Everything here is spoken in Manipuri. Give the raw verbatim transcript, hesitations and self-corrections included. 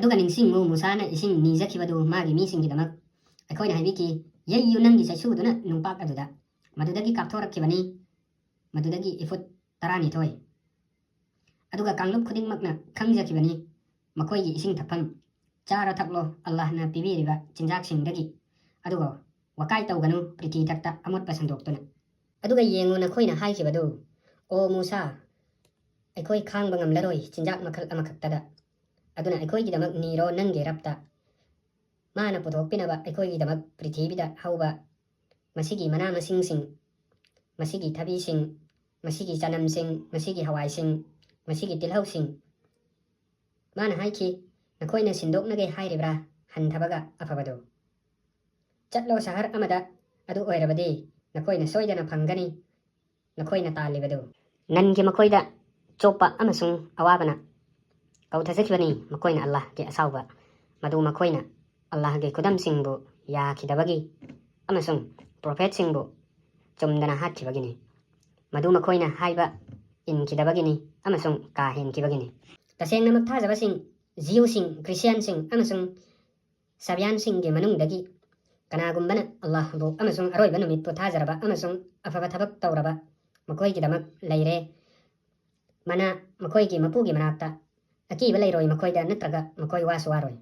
ꯑꯗꯨꯒ ꯅꯤꯡꯁꯤꯡꯉꯨ, ꯃꯨꯁꯥꯅ ꯏꯁꯤꯡ ꯅꯤꯖꯈꯤꯕꯗꯨ ꯃꯥꯒꯤ ꯃꯤꯁꯤꯡꯒꯤꯗꯃꯛ꯫ ꯑꯩꯈꯣꯏꯅ ꯍꯥꯏꯕꯤꯈꯤ, "ꯌꯩꯌꯨ ꯅꯪꯒꯤ ꯆꯩꯁꯨꯗꯨꯅ ꯅꯨꯡꯄꯥꯛ ꯑꯗꯨꯗ"꯫ ꯃꯗꯨꯗꯒꯤ ꯀꯥꯞꯊꯣꯔꯛꯈꯤꯕꯅꯤ꯫ ꯃꯗꯨꯗꯒꯤ ꯏꯐꯨꯠ ꯇꯔꯥꯅꯤꯊꯣꯏ꯫ ꯑꯗꯨꯒ ꯀꯥꯡꯂꯨꯞ ꯈꯨꯗꯤꯡꯃꯛꯅ ꯈꯪꯖꯈꯤꯕꯅꯤ ꯃꯈꯣꯏꯒꯤ ꯏꯁꯤꯡ ꯊꯛꯐꯝ, ꯆꯥꯔꯣ ꯊꯛꯂꯣ ꯑꯜꯂꯥꯍꯅ ꯄꯤꯕꯤꯔꯤꯕ ꯆꯤꯟꯖꯥꯛꯁꯤꯡꯗꯒꯤ꯫ ꯑꯗꯨꯒ ꯋꯥꯀꯥꯏ ꯇꯧꯒꯅꯨ ꯄ꯭ꯔꯤꯊꯤ ꯊꯛꯇ ꯑꯃꯣꯠꯄ ꯁꯟꯗꯣꯛꯇꯨꯅ꯫ ꯑꯗꯨꯒ ꯌꯦꯡꯉꯨ ꯅꯈꯣꯏꯅ ꯍꯥꯏꯈꯤꯕꯗꯨ, "ꯑꯣ ꯃꯨꯁꯥ, ꯑꯩꯈꯣꯏ ꯈꯥꯡꯕ ꯉꯝꯂꯔꯣꯏ ꯆꯤꯟꯖꯥꯛ ꯃꯈꯜ ꯑꯃꯈꯛꯇꯗ꯫ ꯑꯗꯨꯅ ꯑꯩꯈꯣꯏꯒꯤꯗꯃꯛ ꯅꯤꯔꯣ ꯅꯪꯒꯤ ꯔꯞꯇ꯫ ꯃꯥꯅ ꯄꯨꯊꯣꯛꯄꯤꯅꯕ ꯑꯩꯈꯣꯏꯒꯤꯗꯃꯛ ꯄ꯭ꯔꯤꯊꯤꯕꯤꯗ ꯍꯧꯕ ꯃꯁꯤꯒꯤ ꯃꯅꯥ ꯃꯁꯤꯡꯁꯤꯡ, ꯃꯁꯤꯒꯤ ꯊꯕꯤꯁꯤꯡ, ꯃꯁꯤꯒꯤ ꯆꯅꯝꯁꯤꯡ, ꯃꯁꯤꯒꯤ ꯍꯋꯥꯏꯁꯤꯡ, ꯃꯁꯤꯒꯤ ꯇꯤꯜꯍꯧꯁꯤꯡ"꯫ ꯃꯥꯅ ꯍꯥꯏꯈꯤ, "ꯅꯈꯣꯏꯅ ꯁꯤꯟꯗꯣꯛꯅꯒꯦ ꯍꯥꯏꯔꯤꯕ꯭ꯔꯥ ꯍꯟꯊꯕꯒ ꯑꯐꯕꯗꯨ? ꯆꯠꯂꯣ ꯁꯍꯔ ꯑꯃꯗ, ꯑꯗꯨ ꯑꯣꯏꯔꯕꯗꯤ ꯅꯈꯣꯏꯅ ꯁꯣꯏꯗꯅ ꯐꯪꯒꯅꯤ ꯅꯈꯣꯏꯅ ꯇꯥꯜꯂꯤꯕꯗꯨ"꯫ ꯅꯟꯒꯤ ꯃꯈꯣꯏꯗ ꯆꯣꯞꯄ ꯑꯃꯁꯨꯡ ꯑꯋꯥꯕꯅ ꯀꯧꯊꯖꯈꯤꯕꯅꯤ꯫ ꯃꯈꯣꯏꯅ ꯑꯜꯂꯥꯍꯒꯤ ꯑꯁꯥꯎꯕ, ꯃꯗꯨ ꯃꯈꯣꯏꯅ ꯑꯜꯂꯥꯍꯒꯤ ꯈꯨꯗꯝꯁꯤꯡꯕꯨ ꯌꯥꯈꯤꯗꯕꯒꯤ ꯑꯃꯁꯨꯡ ꯄ꯭ꯔꯣꯐꯦꯠꯁꯤꯡꯕꯨ ꯆꯨꯝꯗꯅ ꯍꯥꯠꯈꯤꯕꯒꯤꯅꯤ꯫ ꯃꯗꯨ ꯃꯈꯣꯏꯅ ꯍꯥꯏꯕ ꯏꯟꯈꯤꯗꯕꯒꯤꯅꯤ ꯑꯃꯁꯨꯡ ꯀꯥ ꯍꯦꯟꯈꯤꯕꯒꯤꯅꯤ꯫ ꯇꯁꯦꯡꯅꯃꯛ ꯊꯥꯖꯕꯁꯤꯡ, ꯖꯤꯌꯨꯁꯤꯡ, ꯈ꯭ꯔꯤꯁꯇꯤꯌꯥꯟꯁꯤꯡ ꯑꯃꯁꯨꯡ ꯁꯥꯕꯤꯌꯥꯟꯁꯤꯡꯒꯤ ꯃꯅꯨꯡꯗꯒꯤ ꯀꯅꯥꯒꯨꯝꯕꯅ ꯑꯜꯂꯥꯍꯕꯨ ꯑꯃꯁꯨꯡ ꯑꯔꯣꯏꯕ ꯅꯨꯃꯤꯠꯄꯨ ꯊꯥꯖꯔꯕ ꯑꯃꯁꯨꯡ ꯑꯐꯕ ꯊꯕꯛ ꯇꯧꯔꯕ ꯃꯈꯣꯏꯒꯤꯗꯃꯛ ꯂꯩꯔꯦ꯫ ꯃꯅꯥ, ꯃꯈꯣꯏꯒꯤ ꯃꯄꯨꯒꯤ ꯃꯅꯥꯛꯇ ꯑꯀꯤꯕ ꯂꯩꯔꯣꯏ ꯃꯈꯣꯏꯗ, ꯅꯠꯇ꯭ꯔꯒ ꯃꯈꯣꯏ ꯋꯥꯁꯨ ꯋꯥꯔꯣꯏ꯫